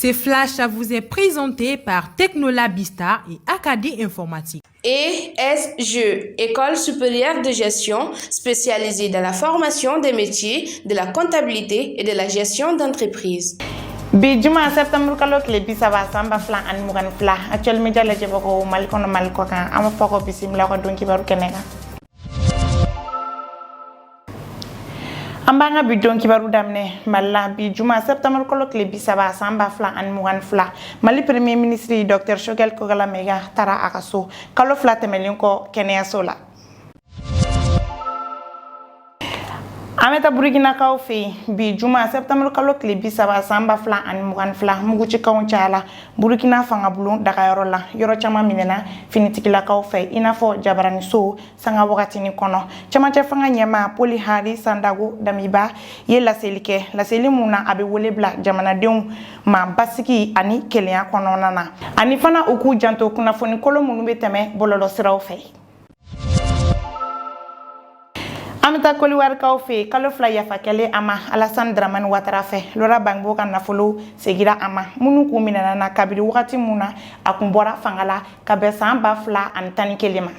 Ce flash vous est présenté par Technolabista et AKD Informatique. ESG, École supérieure de gestion spécialisée dans la formation des métiers de la comptabilité et de la gestion d'entreprise. Bi juma, septembre kalo tile 30, san 2022, Actuel Media lajɛbagaw Mali kɔnɔ, Mali kɔ kan, an b'a fɔ ko bisimila ka don kibaru kɛnɛ kan. An b'an ka bi don kibaru daminɛ Mali la. Bi juma, septembre kalo tile 30, san 2022, Mali Premier ministre Dr Choguel Kokalla Maïga taara a ka so kalo 2 tɛmɛlen kɔ kɛnɛyaso la. An bɛ taa Burukinakaw fɛ yen. Bi juma, septembre kalo tile 30, san 2022, mugucikanw cayala Burukina fangabulon dagayɔrɔ la. Yɔrɔ caman minɛna finitigilakaw fɛ, i n'a fɔ jabaraniso. Sanga wagatinin kɔnɔ, camancɛ fanga ɲɛmaa Paul Henri Sandaogo Damiba ye laseli kɛ, laseli mun na a bɛ wele bila jamanadenw ma basigi ani kelenya kɔnɔna na, ani fana u k'u janto kunnafoni kolon minnu bɛ tɛmɛ bɔlɔlɔsiraw fɛ. An bɛ taa Kɔdiwarikaw fɛ yen. Kalo 2 yafa kɛlen a ma Alassane Dramane Ouattara fɛ, Laurent Gbagbo ka nafolo segira a ma, minnu kun minɛna na kabiri wagati mun na a kun bɔra fanga la ka bɛn san 2011 ma.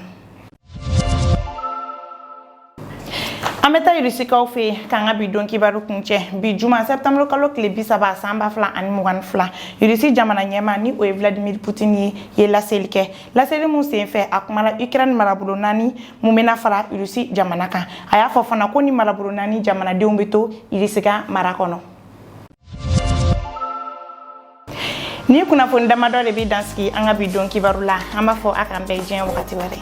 An bɛ taa Irisikaw fɛ yen k'an ka bi don kibaru kuncɛ. Bi juma, septembre kalo tile 30, san 2022, Irisi jamana ɲɛmaa, ni o ye Vladimir Poutine ye, ye laseli kɛ. Laseli mun senfɛ, a kumana Ukraine marabolo naani mun bɛna fara Irisi jamana kan. A y'a fɔ fana ko ni marabolo naani jamanadenw bɛ to Irisi ka mara kɔnɔ. Ni kunnafoni damadɔ de bɛ dansigi an ka bi don kibaru la. An b'a fɔ a k'an bɛn diɲɛ wagati wɛrɛ.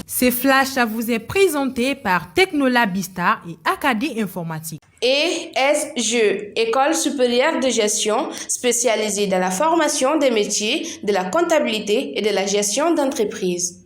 Ce flash vous est présenté par Technolabista et AKD Informatique. ESG, École supérieure de gestion spécialisée dans la formation des métiers de la comptabilité et de la gestion d'entreprise.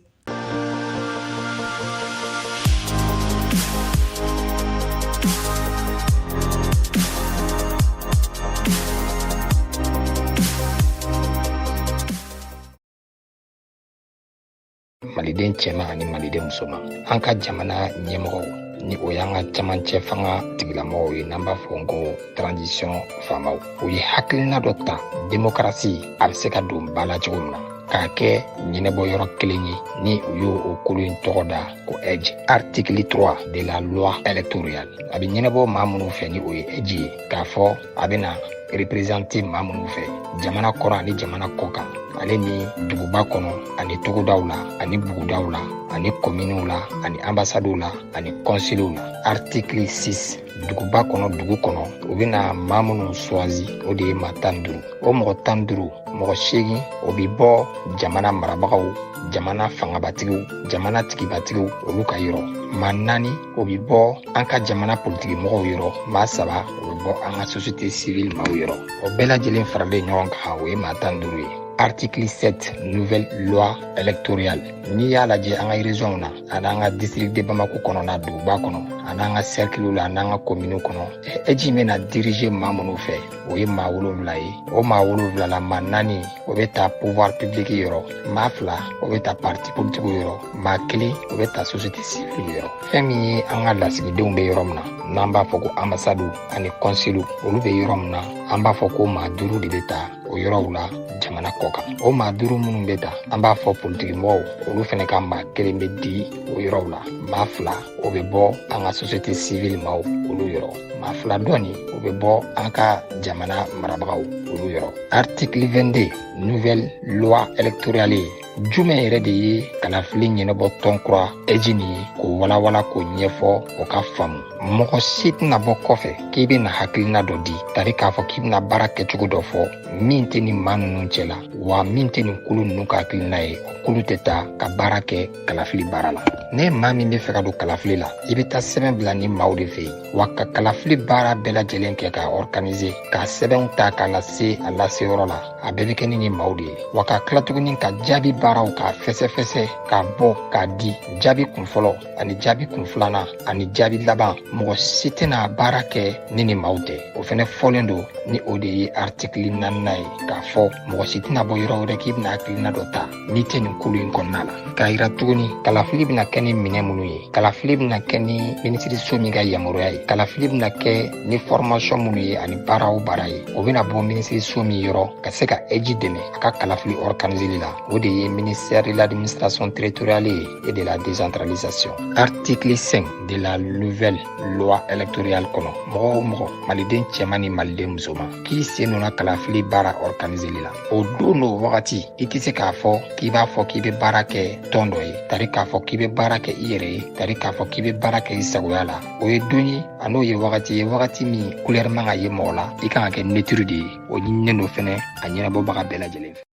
Maliden cɛman ani maliden musoman, an ka jamana ɲɛmɔgɔw, ni o y'an ka camancɛ fanga tigilamɔgɔw ye, n'an b'a fɔ ko transition faamaw, u ye hakilina dɔ ta, demokarasi a bɛ se ka don ba la cogo min na k'a kɛ ɲɛnɛbɔ yɔrɔ kelen ye, ni u y'o o kolo in tɔgɔ da ko EJ. Article 3 de la loi électorale, a bɛ ɲɛnɛbɔ maa minnu fɛ, ni o ye EJ ye, k'a fɔ a bɛna représenter maa minnu fɛ jamana kɔnɔ ani jamana kɔ kan, ale ni duguba kɔnɔ ani togodaw la ani bugudaw la ani kominiw la ani ambasadiw la ani kɔnsiliw la. Article 6, duguba kɔnɔ, dugu kɔnɔ, u bɛna maa minnu choisi, o de ye maa 15. O mɔgɔ 15, mɔgɔ 8, o bɛ bɔ jamana marabagaw, jamana fangabatigiw, jamana tigibatigiw, olu ka yɔrɔ. Maa 4, o bɛ bɔ an ka jamana politikimɔgɔw yɔrɔ. Maa 3, o bɛ bɔ an ka société civile maaw yɔrɔ. O bɛɛ lajɛlen faralen ɲɔgɔn kan, o ye maa 15 ye. Article 7, nouvelle loi électorale, n'i y'a lajɛ an ka région na ani an ka district de Bamako kɔnɔna, duguba kɔnɔ, ani an ka cercle la ani an ka commune kɔnɔ, EJ bɛna diriger maa minnu fɛ, o ye maa 7 ye. O maa 7 la, maa 4, o bɛ ta pouvoir public yɔrɔ, maa 2, o bɛ ta parti politique yɔrɔ, maa 1, o bɛ ta société civile yɔrɔ. Fɛn min ye an ka lasigidenw bɛ yɔrɔ min na, n'an b'a fɔ ko ambassade ani consul, olu bɛ yɔrɔ min na, an b'a fɔ ko maa 5 de bɛ ta o yɔrɔw la jamana kɔ kan. O maa 5 minnu bɛ ta, an b'a fɔ politikimɔgɔw, olu fana ka maa 1 bɛ di o yɔrɔw la. Maa 2, o bɛ bɔ an ka société civile maaw olu yɔrɔ. Maa 2 dɔɔni, o bɛ bɔ an ka jamana marabagaw olu yɔrɔ. Article 22, nouvelle loi électorale ye jumɛn yɛrɛ de ye kalafili ɲɛnabɔ tɔn kura EJ nin ye, k'o walawala, k'o ɲɛfɔ, o ka faamu. Mɔgɔ si tɛna bɔ kɔfɛ k'i bɛna hakilina dɔ di tari k'a fɔ k'i bɛna baara kɛcogo dɔ fɔ min tɛ nin maa ninnu cɛ la, wa min tɛ nin kulu ninnu ka hakilina ye, o kulu tɛ taa ka baara kɛ kalafili baara la. Ne maa min bɛ fɛ ka don kalafili la, i bɛ taa sɛbɛn bila ni maaw de fɛ yen, wa ka kalafili baara bɛɛ lajɛlen kɛ k'a organiser, ka sɛbɛnw ta k'a lase a laseyɔrɔ la, a bɛɛ bɛ kɛ ni nin maaw de ye, wa ka tila tuguni ka jaabi baaraw k'a fɛsɛfɛsɛ, k'a bɔ k'a di, jaabi kun fɔlɔ ani jaabi kun filanan ani jaabi laban, mɔgɔ si tɛna baara kɛ ni nin maaw tɛ. O fɛnɛ fɔlen don, ni o de ye artikili naaninan ye, k'a fɔ mɔgɔ si tɛna bɔ yɔrɔ wɛrɛ k'i bɛna hakilina dɔ ta n'i tɛ nin kulu in kɔnɔna la. K'a yira tuguni, kalafili bɛna kɛ ni minɛn minnu ye, kalafili bɛna kɛ ni minisiriso min ka yamaruya ye, kalafili bɛna kɛ ni formation minnu ye ani baara o baara ye, o bɛna bɔ minisiriso min yɔrɔ ka se ka AIGE dɛmɛ a ka kalafili organiseli la, o de ye ministère de l'administration territoriale et de la décentralisation. Article 5 de la nouvelle loi électorale kɔnɔ, mɔgɔ o mɔgɔ, maliden cɛman ni maliden musoman, k'i sen donna kalafili baara organiseli la, o don n'o wagati, i tɛ se k'a fɔ k'i b'a fɔ k'i bɛ baara kɛ tɔn dɔ ye, tari k'a fɔ k'i bɛ baara kɛ i yɛrɛ ye, tari k'a fɔ k'i bɛ baara kɛ i sagoya la. O ye don ye, a n'o ye wagati ye, wagati min couleur man ka ye mɔgɔ la, i kan ka kɛ neutre de ye. O ɲininen don fɛnɛ a ɲɛnabɔbaga bɛɛ lajɛlen fɛ.